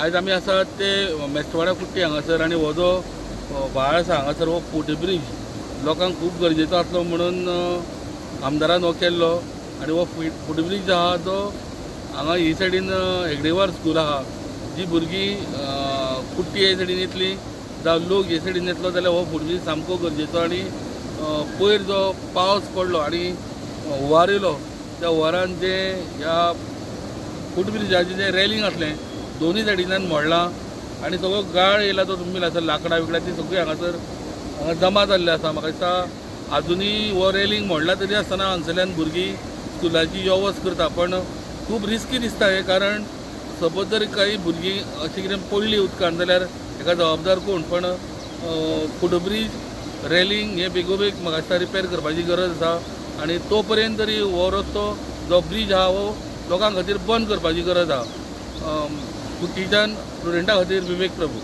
आयज आमी आसात ते मेस्तवाडा कुट्टी हांगासर आनी हो जो व्हाळ आसा हांगासर हो फूट ब्रीज लोकांक खूब गरजेचो आसलो म्हणून आमदारान हो केल्लो. आनी हो फूट ब्रीज आहा तो हांगा ही सायडीन हेगडेवार स्कूल आहा, जी भुरगीं कुट्टी हे सायडीन येतली जावं लोक हे सायडीन येतलो जाल्यार हो फूट ब्रीज सामको गरजेचो. आनी पयर जो पावस पडलो आनी हुंवार येयलो त्या हुंवारान जे ह्या फूट ब्रिजाचें जें रेलिंग आसलें दोनूय सायडीच्यान मोडलां आनी सगळो गाळ येयला तो तुमी आसा लांकडां बिकडां ती सगळी हांगासर हांगा जमा जाल्ली आसा. म्हाका दिसता आजुनूय हो रेलिंग मोडला तरी आसतना हांगसरल्यान भुरगीं स्कुलाची यो वच करता, पण खूब रिस्की दिसता हें. कारण सपोज जर काही भुरगीं अशें कितें पडलीं उदकान जाल्यार हेका जबाबदार कोण? पण फूट ब्रीज रेलिंग हें बेगोबेग म्हाका दिसता रिपेर करपाची गरज आसा आनी तो पर्यंत तरी हो रस्तो जो ब्रीज आहा हो लोकां खातीर बंद करपाची गरज आहा. कुट्टीच्यान प्रुडंटा खातीर विवेक प्रभू.